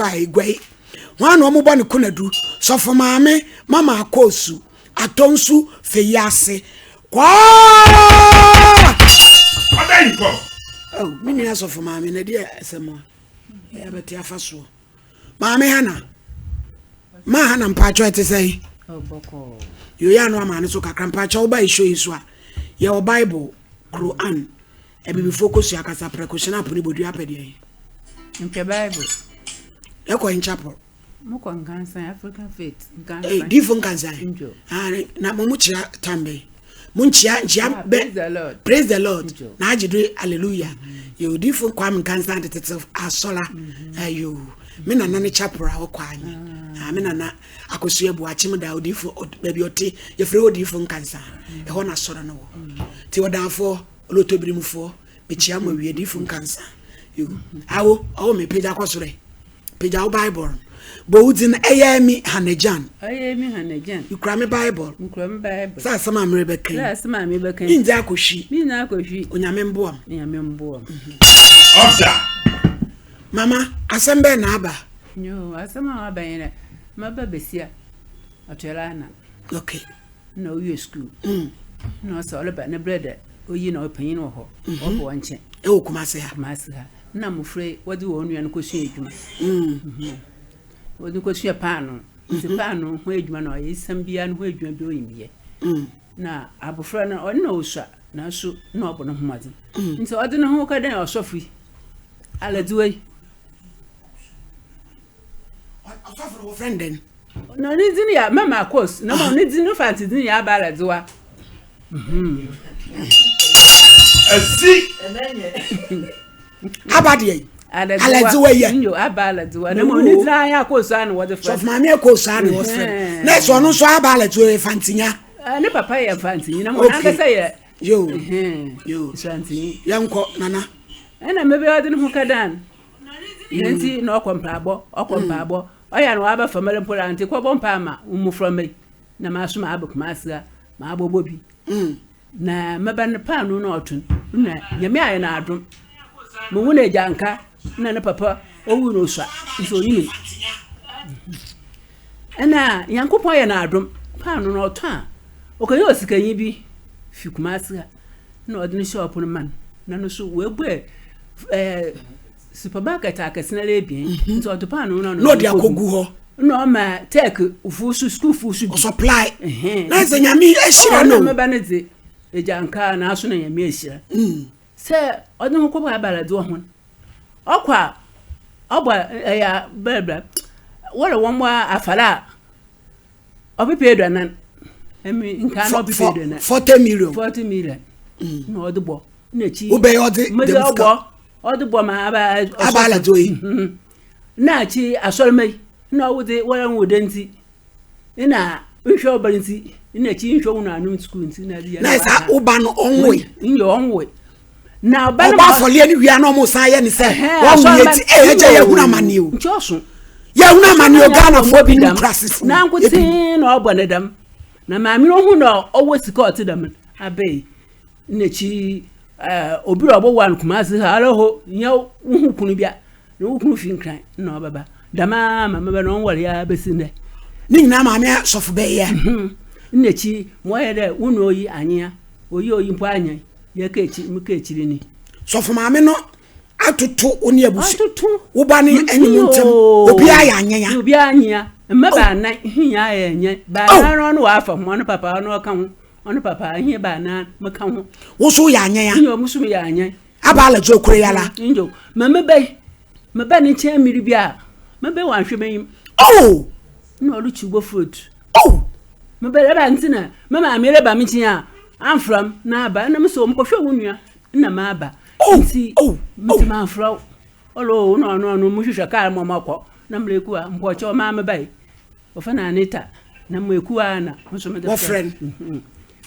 baa Eguai. Hwan na wɔbɔ ne konadu? Sɔfo maame Mama Akoosu, Atɔnsu Feyi ase. Kwaa! Ɔda yi kɔ. Oh, me nua sɔfo maame na ɛdeɛ asɛm a ɛyɛ abɛte afa soɔ. Maame Hana, ma Hana mpakyɛ ɛte sɛn? Yoyɛ ano ama ne so kakra mpakyɛ woba show yi so a yɛwɔ Bible, Quran, Abibifoɔ kosua kasa prɛko hyɛn apo ne bodua apɛ deɛ yi. Mpɛ Bible. Ɛkɔ nchapel. Mokɔ Nkansan, African Faith, Nkansan. Hey, difo Nkansan. Njo. Ah, na mo mo kyia tambe. Mo nkyia nkyia ah, bɛ. Praise the Lord. Praise the Lord. Njo. Na agye do hallelujah. Mm -hmm. Yo difo Kwame Nkansan de tete asɔla. Mm -hmm. Ayo. Me nana ne chapel a ɔkɔ anyi. Ah, me nana akosua bu akyem da odifo baabi ɔte yɛfrɛ odifo Nkansan. Ɛhɔ na asɔre no wɔ. Ti ɔdanfoɔ Olotobirimfoɔ, mekyia mo awie difo nkansa. Yo, awo, ɔwɔ me pagya kɔ soro. Pagya wo Bible no. Bɔ wo dzin ɛyɛ mi Hanajan. Ɛyɛ mi Hanajan. Mekura me Bible. Mekura me Bible. Sɛ asɛm a merebɛka yi. Sɛ asɛm a merebɛka yi. Mindzi akɔhwi. Mindzi akɔhwi. Onyame mboa m. Onyame mboa m. Ɔda. Mama, asɛm bɛn na aba? Yo, asɛm a aba nye dɛ, maba basia ɔtoɛla ana. Okay. Nna owie skuul nna ɔsɛ ɔreba ne berɛ dɛ oyi na ɔpanyin wɔ hɔ ɔbɔ wɔn nkyɛn. Ɛwɔ Kumase ha. Kumase ha nna mmofra yi wɔde wɔn nua no kɔsua adwuma. Wɔde kɔsua paano nti paano ho adwuma na ɔyɛ esiam biara no ho adwuma bi ɔyɛ bi yɛ. Na abofra no ɔno na ɔsua nanso na ɔbɔ ne ho mmɔden nti ɔde ne ho kɔdan ɔsɔfo yi alɛdzewa yi. Ɔsɔfo no wɔfrɛ no dɛn? Na ne dzin yɛ Mama Akos, na mbom ne dzin no Fantse dzin yɛ Aba Aladzewa. Asi. Aba deɛ yi. Aladzewa yɛ. Nyo Aba Aladzewa. Na mbom ne dzin ayɛ Akos a na wɔdze frɛ. Sɔfo maame Akos a na wɔfrɛ. Na ɛsɛ ɔno nso Aba Aladzewa yɛ Fantenya. Ne papa yɛ Fantsenyi na mbom n'ankasa yɛ. Yo. Yo. Fantsenyi. Yɛnkɔ nana. Ɛna mebɛyɛ ɔdze ne ho kɛdan. Nti na ɔkɔ mpaabɔ, ɔkɔ mpaabɔ. Ɔyɛ a na ɔaba famu mpo a, ntsi kɔbɔ mpaa ma wo mboframba yi na maso maaba Kumasi ha maabɔbɔ bi. Na mɛba no paanoo na ɔto no nna Nyame ayɛ no adom. Muhun egyanka na ne papa owui no osua ntsi onyim no. Nna Nyankopɔn ayɛ no adom, paanoo no ɔtɔ a, ɔkɛyɛ osikanyi bi fi Kumasi ha na ɔdze no shop no ma no na no so oebue ɛɛ. Supermarket akɛse no ara ebien mhm. nti ɔde paano no na ɔde akɔgu hɔ na ɔma tech fo so school fo so bi ɔsupply na sɛ nyame ahyira no mɛba no dze agya nka na aso na nyame ahyira mm. sɛ ɔde ho kɔbɔ abaladze wɔ ho ɔkɔ a ɔbɔ ɛyɛ brɛbrɛ wɔrɛ wɔn bɔ afara a ɔpepe aduanan ɛmi nka na ɔpepe aduanan 40 million 40 million mm. na ɔde bɔ na akyi wobɛyɛ ɔde dɛm sika Ɔde bɔ ma aba aba aladzo yi. Na akyi asɔrma yi na ɔwɔ dze wɔn wo dɛ nti na nhwɛ ɔba nti na akyi nhwɛ wo nanom sukuu nti na na ɛsa woba no ɔnwoe nyɛ ɔnwoe na ɔba no ɔba afɔleɛ no wia na ɔmo san yɛ ne sɛ wɔnwoe nti ɛyɛ gya yɛhunu amane o nti ɔso yɛhunu amane o Ghanafoɔ bi ne nkurasefo na nkotsee na ɔbɔ ne dɛm na maame no hu na ɔwɔ sika ɔte dɛm abɛyi N'ekyir obi a ɔbɔwar no Kumasi ha ara hɔ nnyɛ woho kun bi a, na wo kun fi Nkran na ɔbɛba. Dɛm ara ma mebɛ no ɔnnwaree ara besi ndɛ. Ne nyinaa maame asɔfo bɛyɛ. N'ekyir ma ɔyɛ dɛ wo nua oyi anyea, oyi oyi mpo anyɛ, yɛka ekyir meka ekyir ni. Sɔfo maame no atoto wo ne abusua. Atoto. Wo ba ne ɛne mu ntɛm. Obiara yɛ anyea. Obiara anyea. Mma baanan nyinaa yɛ anyɛ. Baanan no ɔno wɔafa ho, ɔno papa ɔno ɔka ho. Ɔno papa ahe ba na meka ho. Wo so yɛ anyɛn a. Nyo mo so yɛ anyɛn. Aba ala jo kure yala. Nyo ma me bɛ me ba ne nkyɛn mmiri bi a me bɛ wanhwɛ m'enyim. Oh! Na ɔrekyi bɔ fruit. Oh! Me bɛ reba nti na me maame reba me nkyɛn a amfra m na aba na me so mekɔhwɛ wo nua na maba. Oh! Nti oh! mete mamfra wo. Ɔlɔ o na ɔno ɔno mohwehwɛ kaa ma ɔmakɔ na mmerɛku a mpɔkyɛ ɔmaa me bae. Wɔfrɛ no Anita, na mo ekuo ara na nso mede frɛ no. Mhm.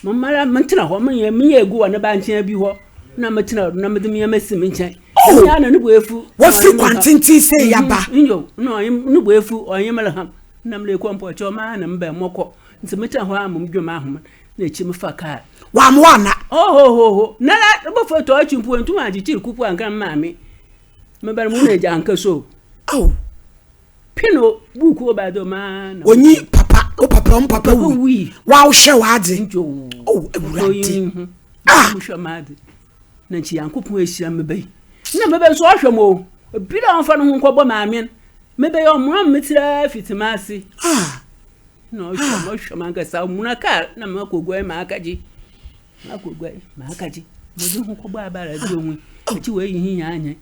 Mo mara mentena hɔ, menyɛ menyɛ egu wɔ ne ba nkyɛn bi hɔ, na metena hɔ na mede me nneɛma si me nkyɛn. Oh! Ɛnyɛ na ne bo efu. Wafiri kwantenten sɛ yaba. Nyo, na ɔnye ne bo efu, ɔnye me reham. Na mede kɔ mpɔkyɛ ɔmaa na mebɛn mɔkɔ. Nti metena hɔ a mo dwom ahoma na akyi mefa kaa. Wammoa ana? Ohohoho. Na na bɔfo tɔ akyi mpo ntum ankyekyere kupu anka maame. Mebɛn mo na agya anka so. Oh. Pino buuku wɔ baadze ɔmaa na. Onyi papa o papa ɔmo papa wui. Wa wohwɛ w'adze. O Ewurade. Ah. Wohwɛ m'adze. Na nkyɛ Nyankopɔn ehyira me ba yi. Nna me ba nso ɔhwɛ me o. Obi dɛ ɔmfa no ho nkɔbɔ maame no. Me ba yi ɔmoa me tsir ara fitsi m'ase. Ah. Na ɔhwɛ me ɔhwɛ me ankasa ɔmuna kaar na makɔ guan makɛgye. Makɔ guan makɛgye. Modze ho kɔbɔ aber a dze ohu. Akyi oeyi hinya anyɛ.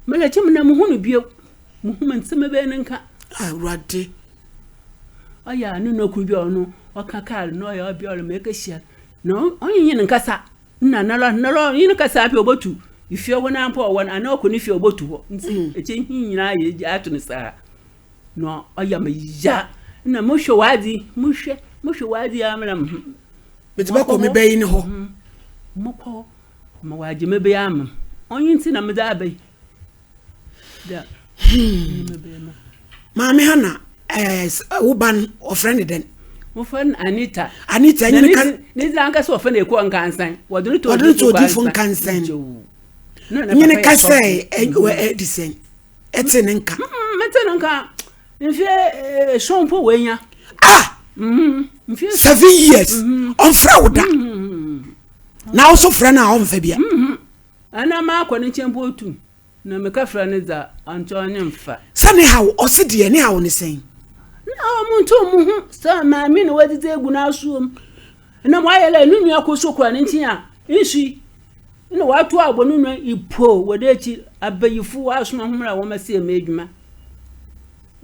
Mela kyim na muhu no bio. Muhu me ntse me bɛn ne nka. Awurade. Ɔyɛ a ne nua kor bi a ɔno ɔka kaar no ɔyɛ ɔbea ɔrema ekehyia na ɔnye no nkasa. Nna noara noara ɔnye no kasa a afei obotu fie hɔ no ara mpo a ɔwɔ no anaa ɔkɔ ne fie a obotu hɔ. Ntsi ekyir hɛn nyina yɛgyaa ato no saa. Na ɔyɛ me ya. Nna mohwɛ w'adze, mohwɛ, mohwɛ w'adze ara mena hmm. Medze bɔkɔ me ba yi no hɔ. Mokɔ hɔ ma wɔagye me ba yi ama me. Ɔno ntsi na medze aba yi. Hmm. Maame Hana, eh, wo ba no, wɔfrɛ no dɛn? Wɔfrɛ no Anita. Anita, ɛnyɛ ne ka. Ne dza ankasa wɔfrɛ no Ekuo Nkansan. Wɔde no to odifo Nkansan. Nyɛ ne ka sɛ ɛdi sɛn? Ɛte ne nka. Mete ne nka. Mfe eson mpo wɔanya. Ah! Mfe 7 years. Ɔmfrɛ wo da. Na wo so frɛ no a ɔmfa bia. Ana makɔ ne nkyɛn mpo otum. Na meka frɛ no dza ɔnkyɛ ɔnye mfa. Sɛ ne haw, ɔse deɛ ne haw ne sɛn? Ne haw ɔmo nto ɔmo ho sɛ maame na wadzidzi egu n'asowa mu. Na ɔayɛ dɛ no nua kor so kora ne nkyɛn a nsu yi na ɔatow abɔ no nua yi po wɔ n'ekyir. Abayifo wɔasoma hom ra wɔmbɛsɛɛ m'edwuma.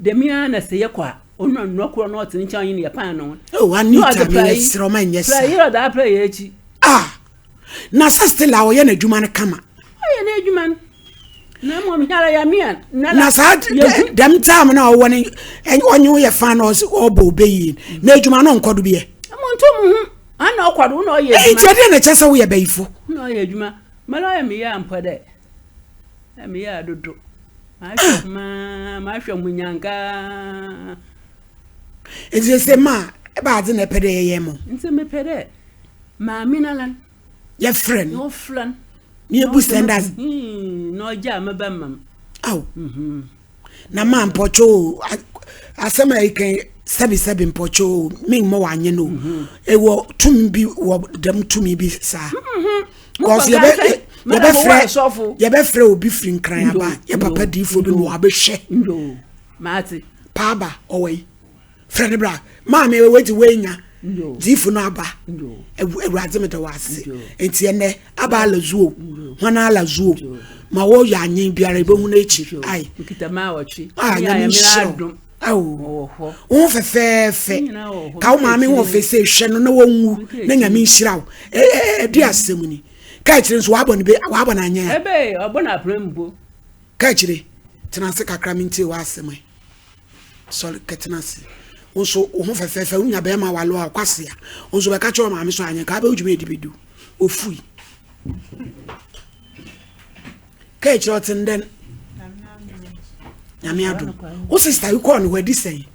Dɛm yi ara na sɛ yɛkɔ a, ɔno nua kor na ɔtse ne nkyɛn a ɔnye no yɛ paanoo. Oh, Anita, meyɛ serɛ ɔma nyɛ saa. Pra yi ɔdze apra yɛ ekyi. Ah! Na sɛ still a ɔyɛ n'adwuma no kama. Ɔyɛ n'adwuma no. Na mmom hiara ya mia na na saa dɛm time na ɔwɔ ne ɔnye wo yɛ fan na ɔbɔ ɔbɛ yie na adwuma no nkɔ do bi yɛ. Mo nto mo ho ana ɔkɔ do na ɔyɛ adwuma. Nti ɛdeɛ na ɛkyɛ sɛ woyɛ bɛyifo. Na ɔyɛ adwuma mɛlɛ ɔyɛ meyɛ ampɔ dɛ meyɛ adodo mahwɛ maa mahwɛ mo nyankaa. Nti sɛ ma ɛbɛ adze na ɛpɛ dɛ yɛyɛ mo. Nti mepɛ dɛ Maame no ara. Yɛfrɛ no. Na ɔfrɛ no. Na yɛbu sɛndas. Na ɔgya a meba ma m. Aw. Mhm. Na ma mpɔkyɛ o asɛm a ɛkan sɛbi sɛbi mpɔkyɛ o me mmɔ wanyɛ no. Mhm. Ɛwɔ tumi bi wɔ dɛm tumi bi saa. Mhm. Kɔsi yɛbɛ yɛbɛfrɛ yɛbɛfrɛ obi firi nkran aba yɛ papa diifo bi mu wabɛhwɛ. Maate. Paaba ɔwɔ yi. Frɛ no bra. Maame wei dze woenya. Dzifo no aba. Ewuradze meda wo ase. Ntsi ɛnɛ aba ala zuo. Hwan ala zuo. Ma wɔyɛ anyen biara ebohu n'ekyir. Ai. Ah, Nyame nhyira wo. Ao. Wo ho fɛfɛɛfɛ. Ka wo maame ho ɔfɛ sɛ hwɛ no na wɔnwu na Nyame nhyira wo. Ɛde asɛm ni. Ka akyire nso wabɔ no be wabɔ no anyen a. Ebe ɔbɔ no aprɛ mpo. Ka akyire tena ase kakra mentie w'asɛm ɛ. Sɔre kɛtena ase. Wo nso wo ho fɛfɛɛfɛ, wonya bɛrima wale a ɔkwasea. Wo nso bɛka kyerɛ maame so anyɛ nka abɛwo dwuma edi bɛdu. Ofui. Ka akyerɛ ɔte ndɛn. Nyame adom. Wo sista yi kɔɔ ne hɔ adi sɛn?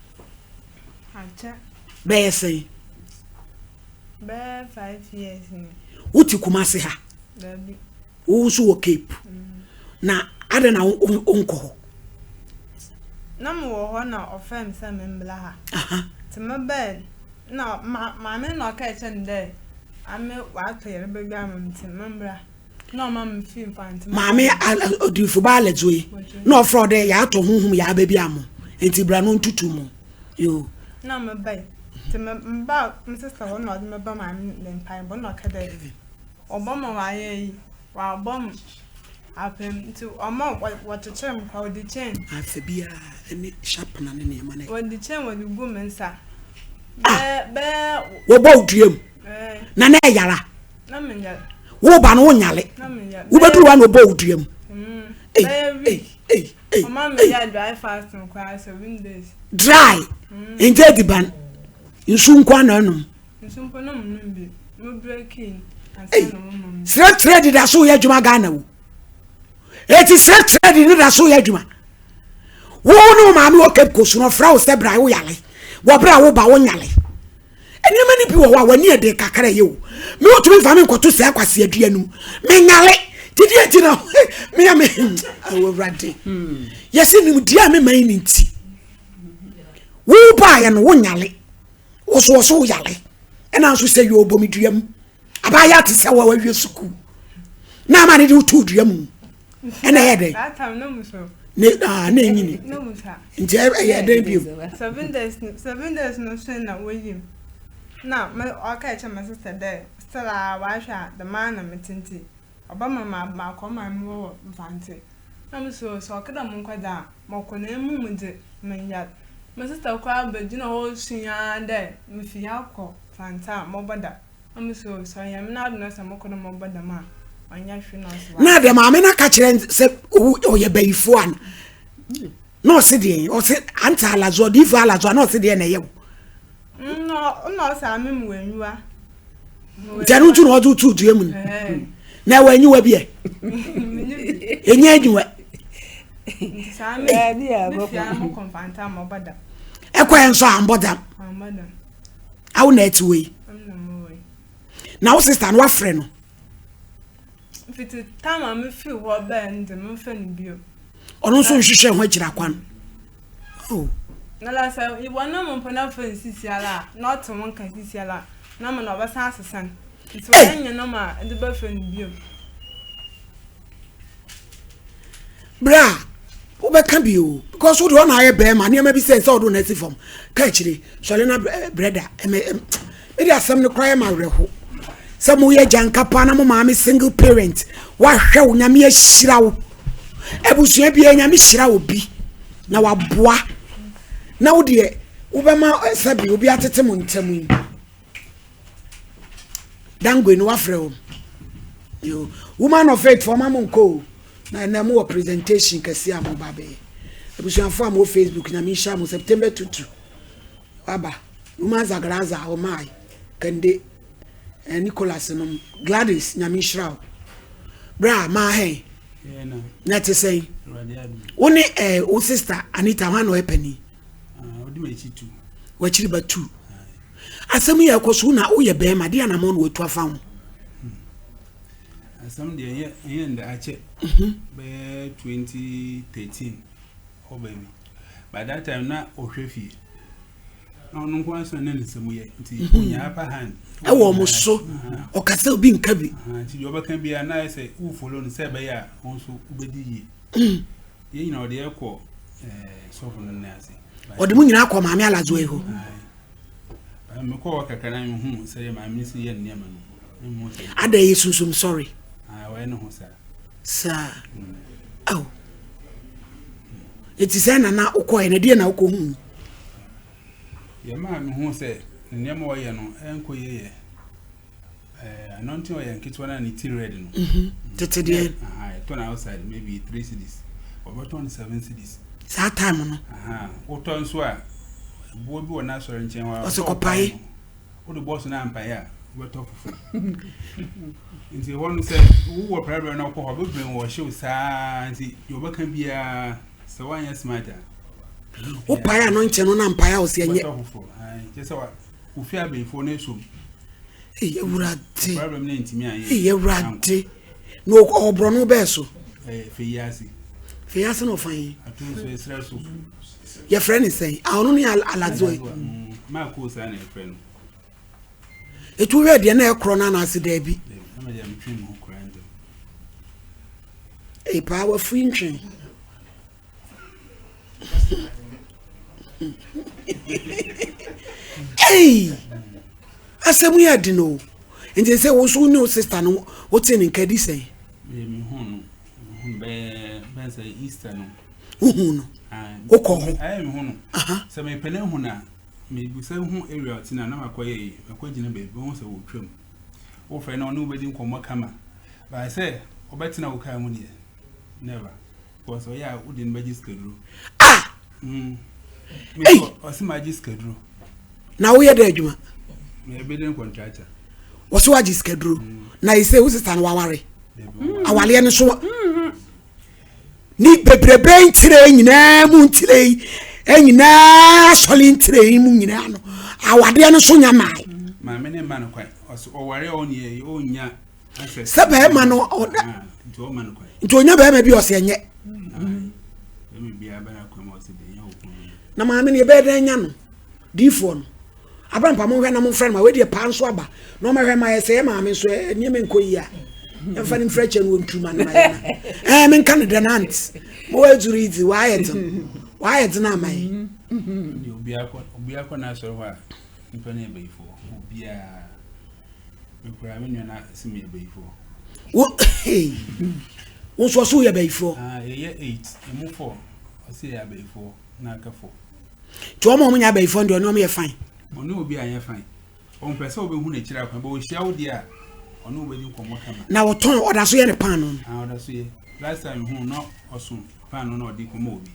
Bɛyɛ sɛn? Bɛyɛ 5 years ni. Wote Kumase ha? Dabi. Wo nso wɔ Cape. Na adɛn na wonkɔ hɔ? Na mewɔ hɔ na ɔfrɛ me sɛ membla ha. Nti mebɛɛ na maame na ɔka kyerɛ no dɛ ame watɔ yarba bi ama me nti membra. Na ɔma me fii mfa nti. Maame odifo ba alɛdzo yi na ɔfrɛ wo dɛ yɛatɔ honhom yarba bi ama nti bra no ntutu mu. Yo. Na mebae. Nti mebaa me sister hɔ na ɔde me ba maame ne mpaebɔ na ɔka dɛ ɔbɔ ma wayɛ yi wabɔ me apem nti ɔma wɔkyekyere me kwa wɔde chain. Afa biara ne sharpener ne nneɛma no. Wɔde chain wɔde gu me nsa. Bɛɛ bɛɛ. Wɔbɔ wo dua mu. Na na ɛyara. Na me nyare. Wo ba no wo nyale. Na me nyare. Wobɛduru wa na wɔbɔ wo dua mu. Bɛyɛ week. Ɔma me yɛ dry fasting koraa 7 days. Dry. Nti ediban. Nsu nko ana ɛnom. Nsu mpo na mo nom bi. Mo breaking. Slave trade da so yɛ adwuma Ghana o. Eti slave trade ne da so yɛ adwuma. Wo ne wo maame wɔ Cape Coast no ɔfrɛ wo sɛ bra wo yale. Wɔ bra wo ba wo nyale. Nneɛma no bi wɔ hɔ a w'ani ɛden kakra yɛ o. Me wotumi nfa me nkɔto sɛ akwasi adua no mu. Me nyale. Didi eti na me ya me awurade. Yɛsi nimdeɛ a me man ne nti. Wobaeɛ no wonyale, wo so ɔso woyale, ɛna nso sɛ yɛ ɔbɔ me dua mu. Abaayewa te sɛ wo a wawie sukuu na ama ne de wotu dua mu ɛna ɛyɛ dɛn? Ne ah na enyini nti ɛyɛ dɛn bio? 7 days no so na woyim na me ɔka kyerɛ me sister dɛ still a wahwɛ a dɛm ara na mete nti ɔbɛma ma makɔ maame hɔ wɔ Mfantse. Na me so sɛ ɔka dɛ monkɔ dze a mɔkɔ na mmom dze mennyar. Me sister koraa begyina hɔ sui ara dɛ mifi ha kɔ Mfantse a mɔbɔ da. Na me so sɛ Onyame n'adom na sɛ mokɔ na mɔbɔ dam a ɔnnyɛ hwee na ɔse Na deɛ maame no aka kyerɛ sɛ ɔyɛ bayifoɔ a na ɔse deɛ ɔse anta alazo ɔdiifo alazo a na ɔse deɛ na ɛyɛ wo. Na ɔse ame mu w'anyiwa. Nti ɛno nti na ɔde wotu dua mu no na ɛwɔ anyiwa bi ɛ ɛnyɛ anyiwa. Ɛkɔ yɛ nso ambɔ dam. Awo na ɛte wei. Na wo sista no wafrɛ no. Fiti time a mefiri hɔ bɛɛ no de memfrɛ no bio. Ɔno nso nhwehwɛ ho akyira kwan. Oh. Na la sɛ wɔnam mpo na afrɛ no sisi ara a na ɔte wo nka sisi ara a na ama na ɔbɛsan asesa no. Nti wɔnyɛ nɔma a ɛde bɛfrɛ no bio. Bra wobɛka bi o because wode ɔna ayɛ bɛrima nneɛma bi sɛ sɛ ɔde ɔna asi fam ka akyire sɔre na brɛda ɛmɛ mede asɛm no koraa yɛ ma awerɛho sɛ moyɛ gyanka paa na mo maame single parent wahwɛ wo nyame ahyira wo abusua biara nyame hyira wo bi na waboa na wo deɛ wobɛma sɛbi obi atete mo ntam yi Dangwe no wafrɛ wɔn. Yo, woman of faith fɔ ma mo nkɔ o. Na ɛnɛ mo wɔ presentation kɛse a mo ba bɛyɛ. Abusuafo a mo wɔ Facebook na mi nhyia mo September tutu. Waba. Woman Zagraza ɔmae. Kande. Eh, Nicholas nom. Gladys nyame nhyira wo. Bra maa hɛn. Na ɛte sɛn? Wo ne eh, wo sister Anita hwan na ɔyɛ panin? Wakyiri ba tu. Asɛm yi a ɛkɔ so na woyɛ bɛrima de anamɔ na watu afa ho. Asɛm deɛ ɛnyɛ ɛnyɛ ndɛ akyɛ bɛyɛ 2013 hɔ baabi. By that time na ɔhwɛ fie. Na ɔno nko ara na ne nsɛm yɛ nti ɔnya upper hand. Ɛwɔ ɔmo so ɔkasa obi nka bi. Nti deɛ ɔbɛka biara na ayɛ sɛ wo follow no sɛ ɛbɛyɛ a wo nso wobɛdi yie. Yɛn nyinaa ɔde yɛ kɔ sɔfo no nan ase. Ɔde mu nyinaa kɔ maame alazo yi hɔ. Mekɔ hɔ kakra na mehu sɛdeɛ maame si yɛ nneɛma no. Ada yɛ sunsum sɔre. Wɔyɛ ne ho saa. Saa. Aw. Eti sɛ nana wokɔɛ na deɛ na wokɔ hu. Yɛ maa mehu sɛ nneɛma ɔyɛ no ɛnkɔ yie yɛ. Anointing oil nketewa na ne ti red no. Tete deɛ. Ɛtɔ na outside maybe 3 cedis. Ɔbɛtɔn no 7 cedis. Saa time no. Wotɔ nso a boɔ bi wɔ n'asɔre nkyɛn hɔ a. Ɔsɛ kɔpae. Wode bɔs no ampae a wobɛtɔ foforɔ. Nti hɔ no sɛ wowɔ prɛbrɛ na wokɔ hɔ bɛbrɛ wɔ hyew saa nti deɛ ɔbɛka biara sɛ woanyɛ smart a. Wopae anointing no na mpae a ɔsɛ ɛnyɛ. Wobɛtɔ foforɔ. Kyɛ sɛ wofi abɛyifoɔ no asom. Eyi Awurade. Eyi Awurade. Na ɔborɔ no bɛɛ so. Feyiase. Feyiase na ɔfa yi. Yɛfrɛ ne sɛn? A ɔno ne Aladzo yi. Maako saa na yɛfrɛ no. Etu hwɛ deɛ na ɛkorɔ no anaase daabi. Ee paa wafiri ntwɛn. Ei! Asɛm yi ɛden o. Nti sɛ wo nso wo ne wo sister no wote ne nka di sɛn? Wohu no? Wokɔ hɔ? Mehu no. Sɛ mepɛ no ahu no a, mebusa hu area ɔte no a na makɔyɛ yi, makɔgyina baabi, bɛhu sɛ wɔtwam. Wofrɛ no ɔne wobɛdi nkɔmmɔ kama. Bae sɛ ɔbɛtena wo kaa mu deɛ, never. Because ɔyɛ a wode no bɛgye sikaduro. Ah! Ei! Ɔse magye sikaduro. Na woyɛ dɛ adwuma? Meyɛ building contractor. Wɔse wagye sikaduro. Na ɛsɛ wo sista no waware. Awaleɛ no so ne bebrebe ntire nyinaa mu ntire yi nyinaa asɔre ntire yi mu nyinaa no awadeɛ no so nya mae. Maame ne mma no kwan. Ɔse ɔware a ɔnyɛ ɔnya sɛ bɛrima no nti ɔnya bɛrima bi ɔsɛ ɛnyɛ na maame no yɛbɛyɛ dɛn nya no. Diifoɔ no. Abrampa monhwɛ na momfrɛ no ma wei deɛ paa nso aba na ɔmɛhwɛ ma yɛ sɛ yɛ maame nso nneɛma nkɔ yie a yɛmfa no mfiri akyɛ no wɔnturu ma no ma yɛ na ɛɛ menka no dɛ nant ma wɔaduru yi dzi wɔayɛ dzen wɔayɛ dzen ama yɛ. Obiara kɔ n'asɔre hɔ a nipa no yɛ bayifoɔ obiara mekura me nua na sɛ meyɛ bayifoɔ. Wo wo nso ɔso yɛ bayifoɔ. Ah, yɛyɛ 8 emu 4 ɔsɛ yɛ abayifoɔ na aka 4. Nti wɔn a wɔnyɛ abayifoɔ no deɛ ɔne wɔn yɛ fine. Ɔne obi anyɛ fine. Ɔmpɛ sɛ ɔbɛhu n'akyiri akwan, bɛ ɔhyia wo deɛ a, ɔne wo bɛdi nkɔmmɔ kama. Na ɔtɔn, ɔda so yɛ ne paano no. Ah, ɔda so yɛ. Last time mehu no, na ɔso paano na ɔde kɔma obi.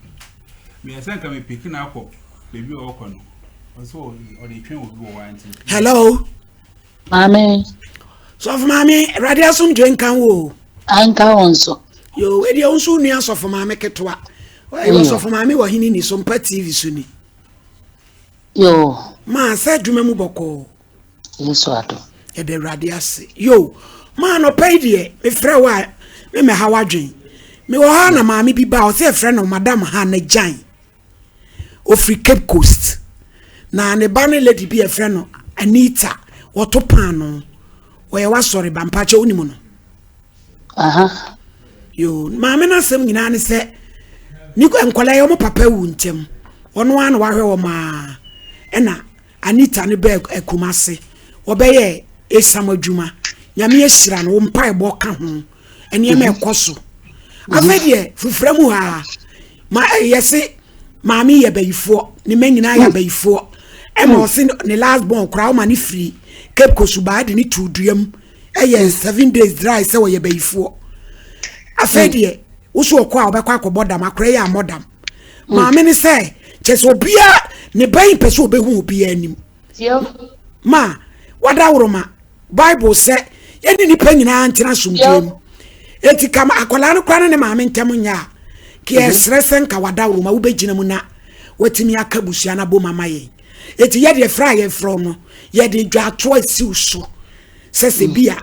Meyɛ sɛ nka mepeke no akɔ baabi a ɔkɔ no, ɔsɛ ɔde twɛn obi wɔ hɔ a nti. Hello. Maame. Sɔfo maame, Awurade asomdwe nka wo o. Anka wo nso. Yo, edeɛ wo nso wo nua sɔfo maame ketewa. Ɛyɛ sɔfo maame wɔ hene ni so mpa TV so ni. Yo. Maa sɛ adwuma mu bɔkɔɔ. Yesu adom. Yɛda Awurade ase. Yo, maa nɔpɛ yi deɛ mefrɛ wo a me mɛha w'adwen. Mewɔ ha na maame bi ba ɔsɛ yɛfrɛ no Madam Hannah Gyan. Ɔfiri Cape Coast. Na ne ba ne lady bi a yɛfrɛ no Anita. Wɔto paano. Wɔyɛ w'asɔre ba mpakyɛ wonim no? Aha. Yo, maame no asɛm nyinaa ne sɛ ne nkwadaa yi wɔn papa wu ntɛm. Ɔno ara na wahwɛ wɔn a ɛna Anita no bɛɛ Kumase. Wɔbɛyɛ esam adwuma. Nyame ahyira no, wo mpaebɔ ka ho. Nneɛma mhm. ɛkɔ so. Mhm. Afei deɛ fufura mu ha ma yɛse maame yɛ bayifoɔ, ne mma nyinaa yɛ mm. abayifoɔ. Ɛma mm. ɔse ne last born koraa ɔma ne firi Cape Coast baa de ne too dua mu. Ɛyɛ 7 days dry sɛ ɔyɛ bayifoɔ. Afei mm. deɛ woso ɔkɔ a ɔbɛkɔ akɔbɔ dam akora yɛ amɔ dam. Maame ne sɛ kyɛ sɛ obiara ne ba yi mpɛ sɛ ɔbɛhu obiara anim. Ma wadaworoma Bible sɛ yɛne nnipa nyinaa ntena asomdwoe mu. Enti ka akwadaa no koraa ne ne maame ntam nyɛ a, ka mhm. yɛsrɛ sɛ nka wadaworoma wobɛgyina mu na watumi aka abusua no abom ama yɛn. Enti yɛde frɛ a yɛfrɛ no yɛde dwatoa siw so sɛ sɛ mm. bi a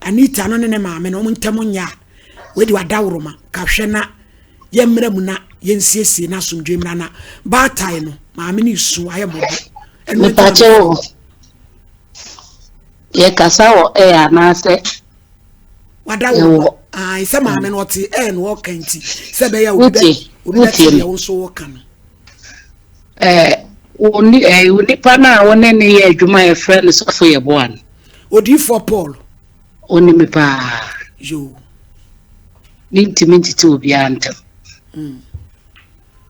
Anita no ne ne maame no wɔn ntam nyɛ a wadi wadaworoma ka hwɛ na yɛmmra mu na yɛnsiesie na asomdwoe mmra na baatae no maame no su ayɛ mmɔbɔ. Mepakyɛ wo yɛkasa wɔ air anaasɛ wada wɔ ayi sɛ maame no ɔte air na ɔka nti sɛ ɛbɛyɛ obi bɛ obi bɛ te deɛ nso wɔka no. Ɛɛ wo ni ɛɛ wo nipa no a wo ne ne yɛ adwuma a yɛfrɛ no sɔfo yɛ boa no. Odiifoɔ Paul. Ɔnim me paa. Yoo. Mentumi ntete obiara ntam. Mm.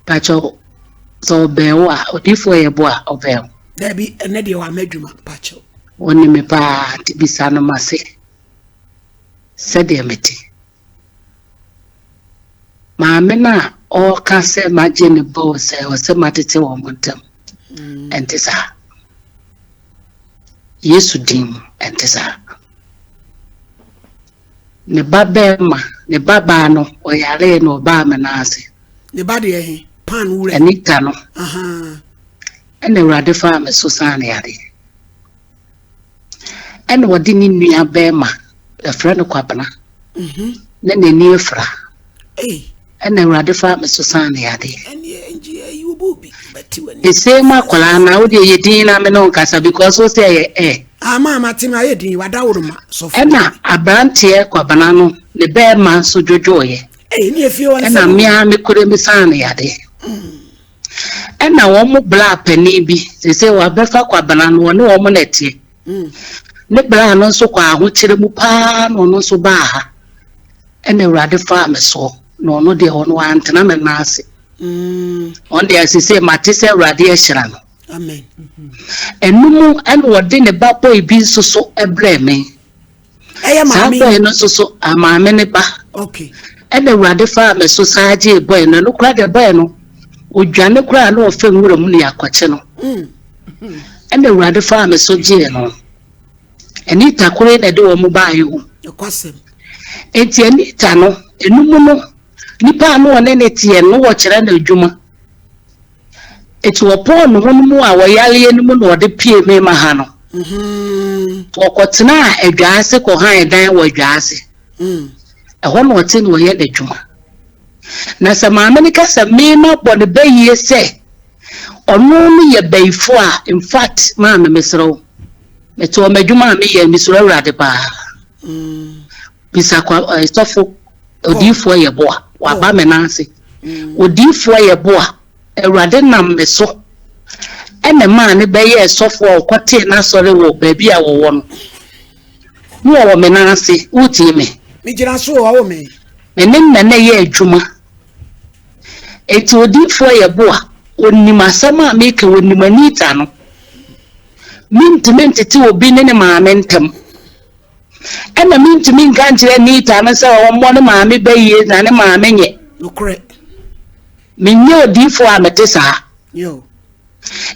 Pakyɛw, sɛ ɔbɛn wo a, odiyifoɔ yɛ bo a, ɔbɛn wo. Dabi, ɛnɛ deɛ wama adwuma, pakyɛw. Ɔnim me paa, nti bisa no mase sɛdeɛ mete. Maame no a ɔreka sɛ magye ne ba o sɛ ɔsɛ matete wɔn ntam, mm. ɛnte saa. Yesu din mu, ɛnte saa. Ne ba bɛrima, ne ba baa no, ɔyaree na ɔbaa me nan ase. Ne ba deɛ he? Pan wura. Anita no. Ɛna Awurade faa me so saa no yadeɛ. Ɛna ɔde ne nua bɛrima, yɛfrɛ no Kwabena, mhm. na n'ani afira. Ɛna Awurade faa me so saa no yadeɛ. The same akwadaa na wo deɛ yɛ din na me ne wo nkasa because wo sɛ ɛyɛ ɛ. Ama ama te ma ayɛ din wadaworo ma sɔfo. Ɛna aberanteɛ Kwabena no ne bɛrima nso dwodwoeɛ. Ɛna me ara me kure me saa no yadeɛ. Ɛna wɔn mo bla panin bi sese wabɛfa Kwabena no wɔne wɔn na ɛteɛ. Ne bla no nso kɔ ahokyere mu paa na ɔno nso baa ha. Ɛna Awurade faa me soɔ na ɔno deɛ ɔno wantena me nan ase. Ɔno deɛ sese mate sɛ Awurade ahyira no. Ɛno mu ɛna ɔde ne ba bɔe bi nso so brɛɛ me. Saa bɔe no nso so maame ne ba. Ɛna Awurade faa me so saa gyee bɔe no. Ɛno koraa deɛ bɔe no odwane koraa na ɔfɛ nwura mu ne akɔkye no. Ɛna Awurade faa me so gyee no. Anita koro yi na ɛde wɔn baeɛ o. Enti Anita no, ɛno mu no, nipa a na ɔne ne teɛ no wɔkyerɛ no adwuma. Enti wɔpɔɔ ne ho no mu a wɔyareɛ no mu na ɔde pie me ma ha no. Mm-hmm. Wɔkɔtenaa adwaase kɔhan dan wɔ adwaase. Mm. Ɛhɔ na ɔte na ɔyɛ n'adwuma. Na sɛ maame no ka sɛ me mabɔ ne bayie sɛ. Ɔno no yɛ bayifo a in fact maame mesrɛ wo mete hɔ m'adwuma a meyɛ mesuro awurade paa. Bisa kwa eh, sɔfo odiyifoɔ yɛ boa waba me nan ase. Odiyifoɔ yɛ boa awurade nam me so ɛna maa ne bɛyɛɛ sɔfo a ɔkɔtee n'asɔre wɔ baabi a wɔwɔ no. Ne wɔwɔ me nan ase wotie me. Megyina so ɔwɔ me. Me ne nna na ɛyɛ adwuma. Enti odiyifoɔ yɛ bo a, ɔnim asɛm a meka, ɔnim Anita no. Mentumi ntete obi ne ne maame ntam. Ɛna mentumi nka nkyerɛ Anita no sɛ ɔmmɔ ne maame ba yie na ne maame nyɛ. Nokorɛ. Menyɛ odiyifoɔ a mete saa.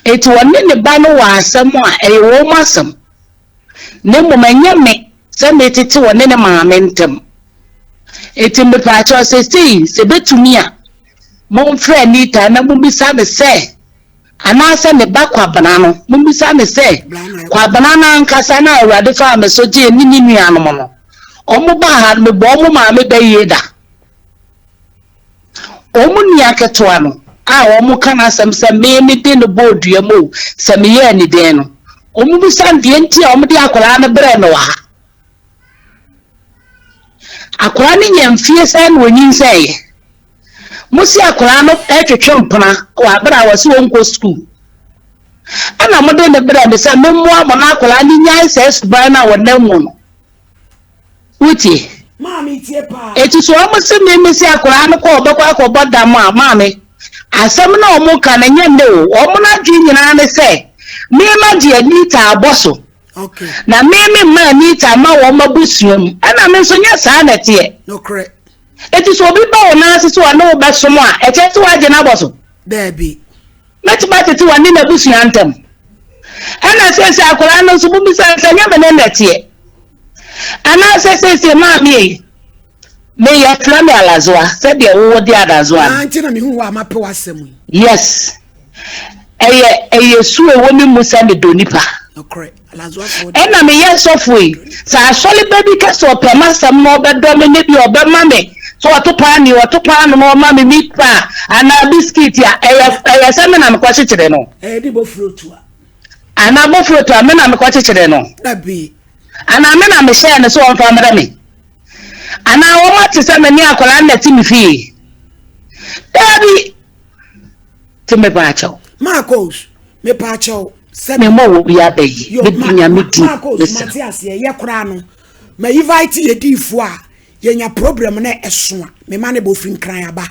Enti ɔne ne ba no wɔ asɛm a, ɛyɛ wɔn asɛm. Na mmom ɛnyɛ me sɛ metete ɔne ne maame ntam. Enti mepaakyɛw seesei sɛ ebetumi a, momfrɛ Anita na mummisa no sɛ, anaasɛ ne ba Kwabena no, mummisa no sɛ, Kwabena no ankasa no a Awurade faa me so gyee ne ne nuanom no, wɔbaa ha no, mebɔɔ wɔn maame bayie da? Wɔn nua ketewa no a wɔka n'asɛm sɛ me mede no bɔɔ dua mu o, sɛ meyɛɛ ne dɛn no, wɔbisa no deɛ nti a wɔde akwadaa no brɛɛ no wɔ ha. Akwadaa no nya mfie sɛn na ɔnyinsɛeɛ? Mo se akwadaa no retwetwe mpena wɔ abere a wɔse ɔnkɔ sukuu. Ɛna mode no brɛɛ me sɛ memmoa mo na akwadaa no nyae saa suban no a ɔnam mu no. Wotie? Maame tie paa. Eti so wɔn se me me se akwadaa no kɔ ɔbɛkɔ akɔbɔ dam a maame asɛm na wɔn ka no nyɛ nnɛ o wɔn adwene nyinaa ne sɛ me ma gye Anita abɔ so Okay. na me me mma Anita ma wɔn abusua mu ɛna me nso nyɛ saa na ɛteɛ. Nokorɛ. Eti so obi ba wo nan ase sɛ ɔne wo bɛsom a ɛkyɛ sɛ wagye no abɔ so? Daabi. Mɛtumi atete wɔne n'abusua ntam. Ɛna seesei akwadaa no nso mobisa no sɛ ɛnyɛ me ne na ɛteɛ. Anaasɛ seesei maame ei, meyɛ frɛ me Alazoa sɛdeɛ wowɔ de Adazoa no. Ah, nti na mehu wɔ a mapɛ w'asɛm yi. Yes. Ɛyɛ ɛyɛ su a ɛwɔ me mu sɛ medɔ nipa. Nokorɛ. Alazoafoɔ de. Ɛna meyɛ sɔfo yi, sɛ asɔre ba bi ka sɛ ɔpɛ m'asɛm na ɔbɛdɔ me ne bi ɔbɛma me sɛ ɔto paani ɔto paano na ɔma me meat pie anaa biscuit a, ɛyɛ ɛyɛ sɛ me na mekɔkyekyere no. Ɛyɛ de bofrot a. Anaa bofrot a me na mekɔkyekyere no. Dabi. Anaa me na mehyɛɛ no sɛ ɔmfa mmrɛ me. Anaa wɔate sɛ me ne akwadaa no na ɛte me fie. Dabi. Ti mepaakyɛw. Marcos, mepaakyɛw. Sɛ me mɔ wɔ bi aba yi, me di nyame di. Marcos, mate aseɛ, yɛ koraa no. Ma invite yɛ diifo a, yɛnya problem na ɛso a, me ma ne bɔ firi nkran aba.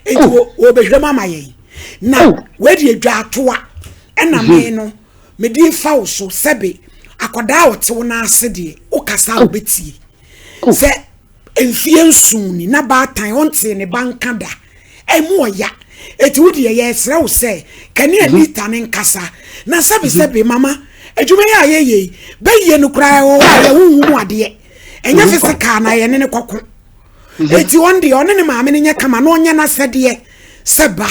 Enti oh. wɔ bɛhwɛ mu ama yɛn. Na oh. wɔadi adwa atoa, ɛna mhm. me no, me di fa wo so sɛbe akwadaa a ɔte wo n'ase deɛ, wokasa a wobɛtie. Oh. Sɛ Mfeɛ nson ni na baatan ɔntee ne ba nka da. Ɛmu ɔya. Eti wo deɛ yɛresrɛ wo sɛ kane Anita ne nkasa. Na sɛbe sɛbe mama adwuma yi a yɛyɛ yi bɛyie no koraa ɛwɔ hɔ a yɛ honhom mu adeɛ. Ɛnyɛ physical na yɛne ne kɔko. Eti ɔn deɛ ɔne ne maame no nyɛ kama na ɔnyɛ n'asɛdeɛ sɛ ba.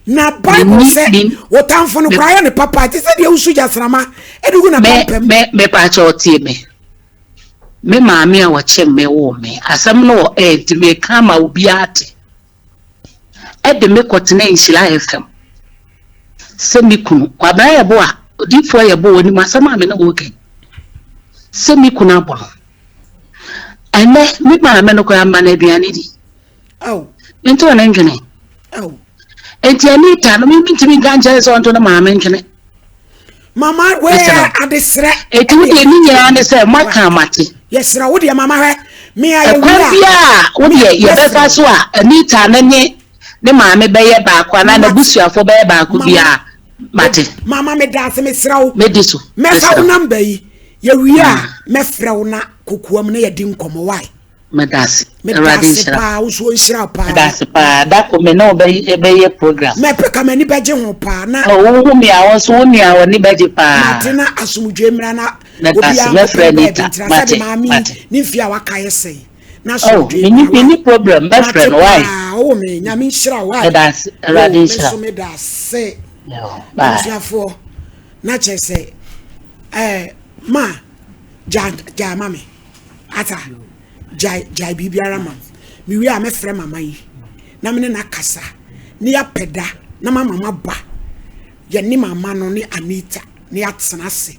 Na Bible sɛ wo tamfo no koraa yɛ ne papa te sɛ deɛ wosu gyasrama de gu n'apampam. Me me me pakyɛ ɔtie me. Me maame a ɔkyem me woo me, asɛm no wɔ air nti meka ama obiara ate, de me kɔtenaa Nhyira FM sɛ me kunu, Kwabena Yeboah, Odiyifoɔ Yeboah, ɔnim asɛm a me ne wo reka yi, sɛ me kunu abɔ no. Ɛnnɛ, me maame no koraa mma no aduane di. Mentoo ne ntwene. Enti Anita no, me mentumi nka nkyerɛ sɛ ɔnto ne maame ntwene. Mama wɛɛ adesrɛ. Eti wo deɛ ne nyinaa ne sɛ moaka amate. Yɛsrɛ wo deɛ mama hwɛ me a yɛwura. Ɛkwan biara a wo deɛ yɛbɛfa so a Anita ne ne ne maame bɛyɛ baako anaa n'abusuafoɔ bɛyɛ baako biara mate. Mama meda ase mesrɛ wo. Medi so. Mɛfa wo namba yi yɛwie a mɛfrɛ wo na kokoam na yɛdi nkɔmmɔ why. Medase. Awurade nhyira. paa wo so nhyira paa. Medase paa. Dako me ne wo bɛyɛ program. Mɛpɛ ka m'ani bɛgye ho paa na. Oh, wo hu me a wo nso wo nua w'ani bɛgye paa. Mate na asomdwe mmra na obiara nkɔpɛ baabi ntena sɛde maame ne mfie a waka yɛ sɛn. Na asomdwe mmra. Oh, menni problem mɛfrɛ no why. Mate paa ɔwɔ me nyame nhyira why. Medase. Awurade nhyira. Me nso medase. Bye. Abusuafoɔ na kyerɛ sɛ ɛɛ ma gya gya ma me. Ata, gyae, gyae biribiara ma me. Mewie a mɛfrɛ mama yi na me ne no akasa na yɛapɛ da na mama maba. yɛne mama no ne Anita ne atena ase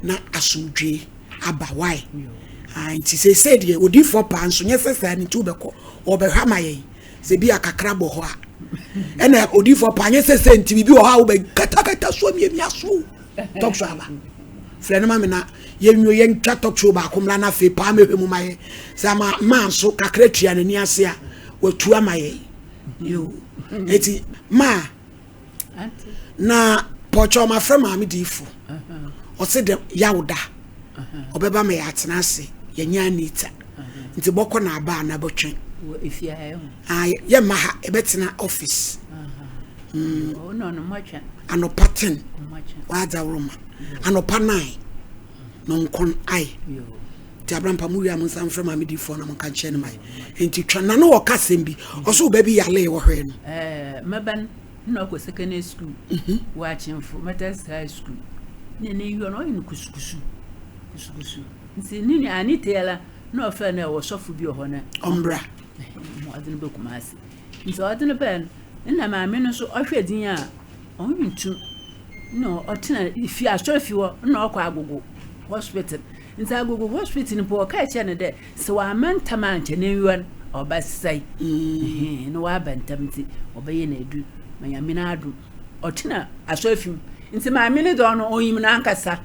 na asomdwee aba why ah, nti seesei deɛ odiifoɔ paa nso nyɛ sɛ saa ne nti wobɛkɔ ɔbɛhwɛ ama yɛn sɛ bi a kakra bɔ hɔ a ɛna odiifoɔ paa nyɛ sɛ sɛ nti biribi wɔ hɔ a wobɛkatakata so amiamia so talk show aba frɛ no ma me na yɛnwie yɛntwa talk show baako mmra na afei paa mɛhwɛ mu ma yɛ sɛ ama maa nso kakra tua n'ani ase a watu ama yɛn yo eti maa na pɔkyɛ ɔma frɛ maame diifo ɔse dɛ yawda ɔbɛba ma yɛatena ase yɛnyɛ anita nti bɔkɔ na aba na bɔtwe yɛmma ha yɛbɛtena office mm. anɔpa 10 wadza woroma anɔpa 9 no nkɔn ai nti abrampa mu wie a mo nsa mfrɛ maame diifoɔ na mo nka nkyerɛ no ma nti twa na no wɔka asɛm bi ɔso wo ba bi yalee wɔhwɛɛ no. Ɛɛ mɛba no na ɔkɔ secondary school mhm. wɔ akyemfo Methodist high school na ne yɔ no ɔyɛ no kusukusu kusukusu nti ne nua ne teɛ na ɔfrɛ no ɛwɔ sɔfo bi wɔ hɔ no ɔmbra ɔde no bɛ Kumasi nti ɔde no bɛɛ no nna maame no nso ɔhwɛ din a ɔntu na ɔtena fie asɔre fie hɔ na ɔkɔ agogo hospital Ntsi Agogo hospital no mpo wɔkaa kyerɛɛ no dɛ sɛ ɔamma ntsɛm a nkyɛ n'enyiwa no ɔbɛsɛe. Ɛhɛn, na ɔaba ntsɛm ntsi wɔbɛyɛ no edur ma Nyame n'adom ɔtsena asɔrfi mu. Ntsi maame no dze ɔno onyim no ankasa.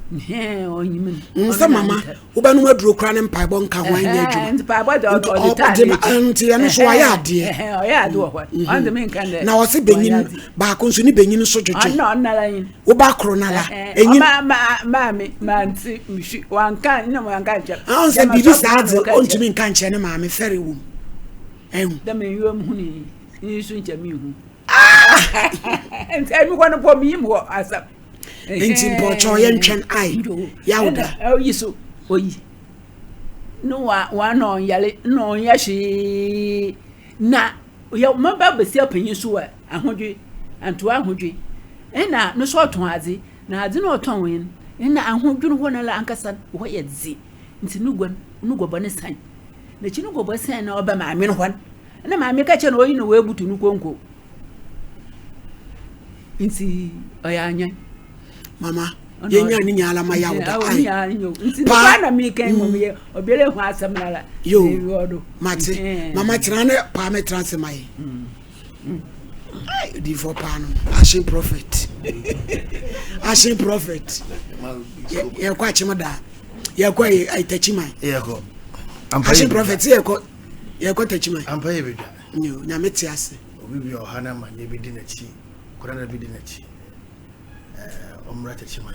Ɛhɛn, onyim no. Nsɛ mama wobɛnom aduro koraa ne mpaebɔ nka ho anyɛ adwuma. Nti mpaebɔ de ɔde taa n'akyi. Nti ɛno nso wayɛ adeɛ. Ɔyɛ ade wɔ hɔ. Ɔno de menka dɛ. Na ɔse benyin baako nso ne benyin nso dwodwo. Ɔno ɔnara nyin. Wo ba koro no ara. Enyin. Ɔma ma maame mante mehwi wanka ne wanka nkyɛn. Ahun sɛ biribi saa dze ɔntumi nka nkyerɛ ne maame fɛre wom. Ɛhu. Dɛ me nyiwa mu huni yi nso nkyɛ me hu. Nti ɛmi hɔ no pɔ mi yim hɔ asɛm. Nti mpɔkyɛ yɛ ntwɛn ai yawda. Oyi so oyi. No wa wa na ɔnyare na ɔnyɛ hwee na yɛ maba basia panyin so wɔ ahodwe antoa ahodwe. Nna no so ɔtɔn adze, na adze no a ɔtɔnee no, nna ahodwen hɔ no ara ankasa hɔ yɛ dze, ntsi no gua no, no guabɔ no san. N'ekyir no guabɔ san na ɔba maame no hɔ no, nna maame ka kyerɛ no oyi na oebutu no konko. Ntsi ɔyɛ anyan. Mama, yɛnya ne nyinaa ma yawo da. Ai. Nti pa na mi kan mu yɛ obiara ehu asɛm nara. Yo. Mate. Mama tena ne paa me tena se ma yɛ. Odiyifoɔ paa no action prophet action prophet yɛkɔ akyem daa yɛkɔ ayi takyiman yɛkɔ action prophet yɛkɔ yɛkɔ takyiman ampa yɛ bedwa nyame te ase obi bi ɔha na ma ne bi di n'akyi kora na bi di n'akyi ɔmmra takyiman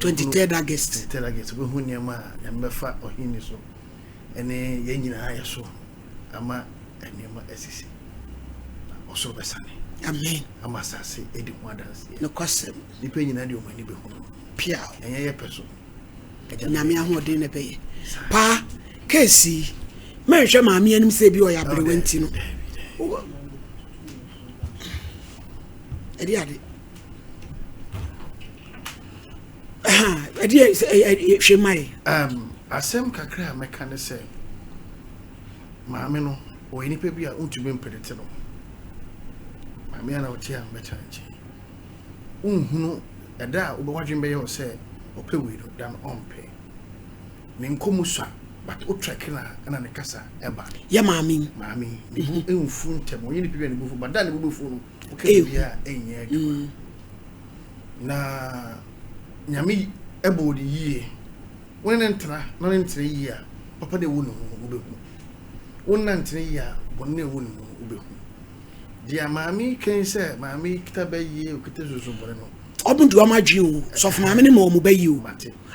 23rd August 23rd August wobɛhu nneɛma a nyame bɛfa ɔhene so ɛne yɛn nyinaa yɛ so ama nneɛma asisi, na ɔsoro bɛsane. Amen. Ama asase adi ho adanseɛ. Nokwasɛm. Nnipa nyinaa de wɔn ani bɛhu no. Piaw. Ɛnyɛ yɛ pɛ so. Nyame ahoɔden na ɛbɛyɛ. Paa, keesi yi, mɛnhwɛ maame anim sɛ ebi ɔyɛ aberewa nti no. Ɛde ade. Ɛde hwɛ ma yɛ. Asɛm kakra a mɛka ne sɛ. Maame no, ɔyɛ nipa bi a wontumi mpredete no. Maame a na ɔte a mbɛtena nkyɛn. Wonhunu ɛda a wobɛ w'adwene bɛyɛ wo sɛ ɔpɛ wei no, da no ɔmpɛ. Ne nkɔmu sua, but wo trɛke no a ɛna ne kasa ɛba. Yɛ maame yi. Maame yi, ne bo mfu ntɛm. Ɔnyɛ nipa bi a ne bo fu, but da a ne bo bɛfu no, woka biribiara a ɛnyɛ adwuma. Na Nyame ɛbɔɔ ne yie. Wo ne no ntena na ne ntena yie a, papa no a ɛwɔ ne mu no, wobɛhu. Wo ne no antena yie a, bɔne no a ɛwɔ ne mu no, wobɛhu. Deɛ maame yi ka yi sɛ maame yi kita bɛ yie, ɔkita sunsum bɔne no. Ɔmo de ɔmo adwene o, sɔfo maame no ma ɔmo bɛ yie o.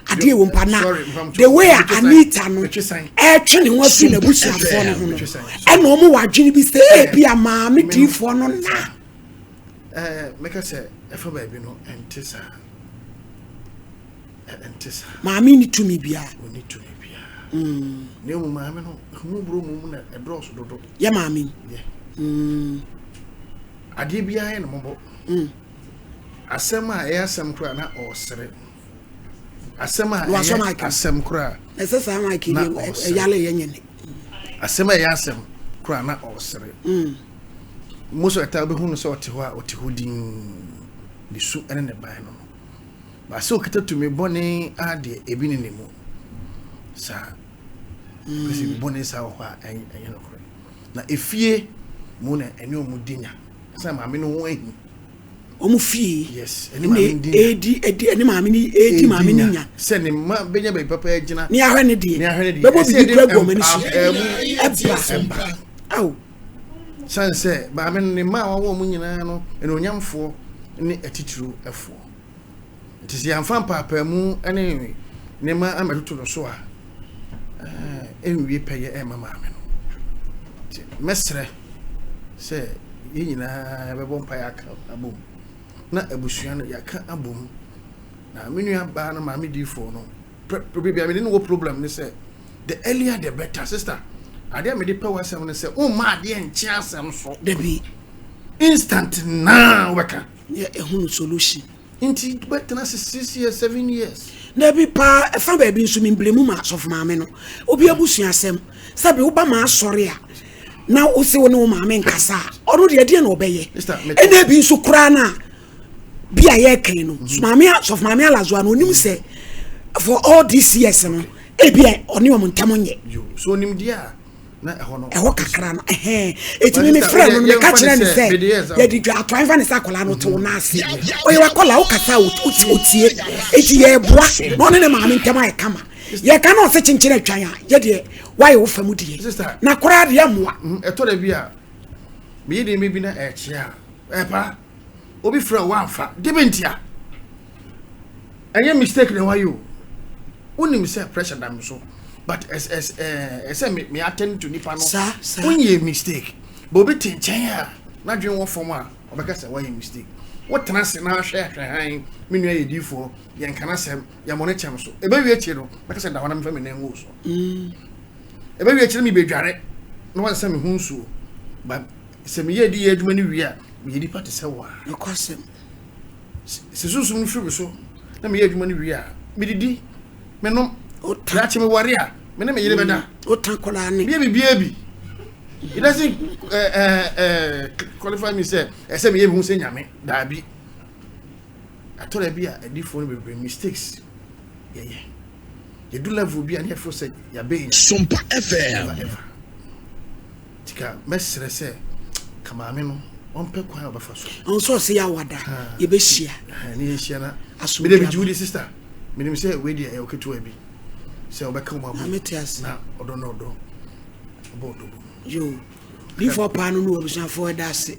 Adeɛ wɔ mpa na the way a Anita no ɛretwe ne ho afiri n'abusuafoɔ no ho no, ɛna ɔmo wɔ adwene bi sɛ ebi a maame diifoɔ no na. Ɛɛ mɛka sɛ ɛfa baabi no ɛnte saa. Ɛnte saa. Maame nni tumi biara. Ɔnni tumi biara. Mm. Na emu maame no, ahummɔborɔ mu na ɛdɔɔso dodo. Yɛ maame yi. Yɛ. Mm. Adeɛ biara yɛ no mmɔbɔ. Mm. Asɛm a ɛyɛ asɛm koraa na ɔresere. Asɛm a ɛyɛ asɛm koraa. Ɛsɛ saa mic yi ɛyale yɛ nyɛ ne. Asɛm a ɛyɛ asɛm koraa na ɔresere. Mm. Most of the time wobɛhu no sɛ ɔte hɔ a ɔte hɔ dinn. Ne su ne ne ban no no. Ba sɛ okita tumi bɔne a deɛ ebi ne ne mu. Saa. Mm. Sɛ bi bɔne saa wɔ hɔ a ɛnyɛ nokorɛ. Na efie mu na ɛne ɔmo di nya. Sɛ maame no ho ahi. Ɔmo fie. Yes. Ɛne maame no di nya. Edi edi ɛne maame no edi maame no nya. Sɛ ne mma bɛnya baabi papa agyina. Ne ahwɛ ne deɛ. Ne ahwɛ ne deɛ. Bɛbɔ bibi kura gu ɔmo ani so. Ɛba. Ɛba. Aw. Sane sɛ maame no ne mma a wawo wɔn nyinaa no anuonyamfoɔ ne atitiriwfoɔ. Nti sɛ yɛamfa mpaapaamu ne nneɛma ammɛtoto no so a, ɛnwie pɛyɛ ɛmma maame no. Nti mɛsrɛ sɛ yɛn nyinaa yɛbɛbɔ mpaeɛ aka abom na abusua no yɛaka abom na me nua baa no maame diifoɔ no baabi a mede no wɔ problem ne sɛ the earlier the better sister adeɛ a mede pɛ w'asɛm ne sɛ womma adeɛ nkye asɛm so dabi instant naa wobɛka yɛ ehunu solution nti bɛtena se six years seven years dabi paa ɛfa baabi nso membrɛ mu ma asɔfo maame no obi abusua asɛm sɛbi woba ma asɔre a na wose wo ne wo maame nkasa a ɔno deɛ deɛ na ɔbɛyɛ ɛna ebi nso koraa no a bi a yɛrekan no mhm. maame sɔfo maame alazoa no onim sɛ for all these years no ebi a ɔne wɔn ntam nyɛ. so onim deɛ a na ɛhɔ no. ɛhɔ kakra no ɛhɛn eti mi frɛ no meka kyerɛ ne sɛ yɛde dwa ato anfa ne sɛ akwadaa no te wo nan ase ɔyɛ wakɔla wokasa otie eti yɛ boa na ɔne ne maame ntam ayɛ kama yɛka na ɔsɛ kyenkyen atwan a yɛdeɛ wayɛ wo fam deɛ na koraa deɛ mmoa. Ɛtɔ da bi a meyɛ nneɛma bi na ɛkyea a ɛpa. Obi frɛ wo wamfa. De bɛ ntia? Ɛnyɛ mistake na wayɛ o. Wonim sɛ pressure da me so. But ɛs ɛs ɛɛ ɛsɛ me me attend to nipa no. Sa sa. Wonyɛ mistake. But obi te nkyɛn a n'adwene wɔ fam a ɔbɛka sɛ wayɛ mistake. Wotena ase na ahwɛ ahwɛ hann me nua yɛ diifoɔ yɛnka n'asɛm yɛmmɔ ne kyɛm so. Ɛbɛwie akyire no mɛka sɛ da hɔ na memfa me nan ngu wo so. Ɛbɛwie akyire no mebɛdware na wansesa me ho nsuo. But Sɛ meyɛ adiyɛ adwuma no wie a, meyɛ nipa te sɛ wo ara. Nokwasɛm. Sɛ sunsum no firi me so na meyɛ adwuma no wie a, medidi, menom, daakye meware a, me ne me yere bɛda. Wota akwadaa ne. Meyɛ biribiara bi. It doesn't uh, uh, uh, qualify me sɛ ɛsɛ meyɛ me ho sɛ nyame. Daabi. Atɔ da bi a adiifoɔ no bebree mistakes yɛyɛ. Yɛdu level bi a ne yɛfo sɛ yɛabɛn nyame. Sompa FM. Never ever. Nti ka mɛsrɛ sɛ ka maame no ɔmpɛ kwan a ɔbɛfa so. Ɔno nso ɔse yɛawada yɛbɛhyia. Ne yɛnhyia na mede megye wo di sister menim sɛ wei deɛ ɛyɛ ɔketewa bi sɛ ɔbɛka wo mabom na ɔdɔ na ɔdɔ ɔbɔ ɔdɔ bom. Yo, difoɔ paa no ne wɔ abusuafoɔ ɛda ase.